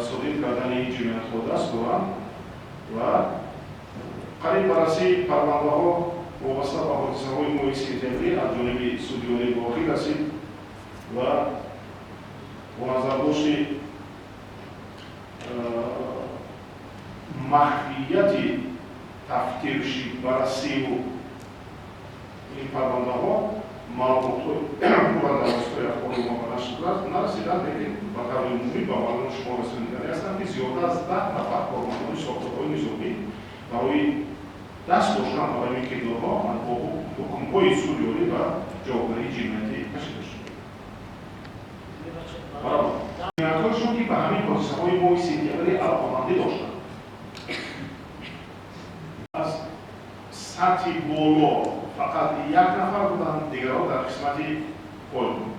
содир кардани ин ҷиноятҳо даст доранд ва қариб баррасии парвандаҳо вобаста ба ҳодисаҳои моҳи сентябрӣ аз ҷониби суди олӣ ба охир расид ва бо назардошти махфияти тафтиши баррасиву ин парвандаҳо маълумотҳои пурра дар воситаи ахбори омма ба нашр нарасиданд, лекин ба таври умумӣ ба маълумоти шумо расониданӣ ҳастанд, ки зиёда аз 10 нафар кормандони сохторҳои низомӣ барои даст доштан ба ҳамин кирдорҳо бо ҳукмҳои суди олӣ ба ҷавобгарии ҷиноятӣ кашида шуд. Ҷиноятҳояшон, ки ба ҳамин ҳодисаҳои моҳи сентябрӣ алоқамандӣ доштанд, аз сатҳи боло фақат як нафар буданд, дигарон дар қисмати поён.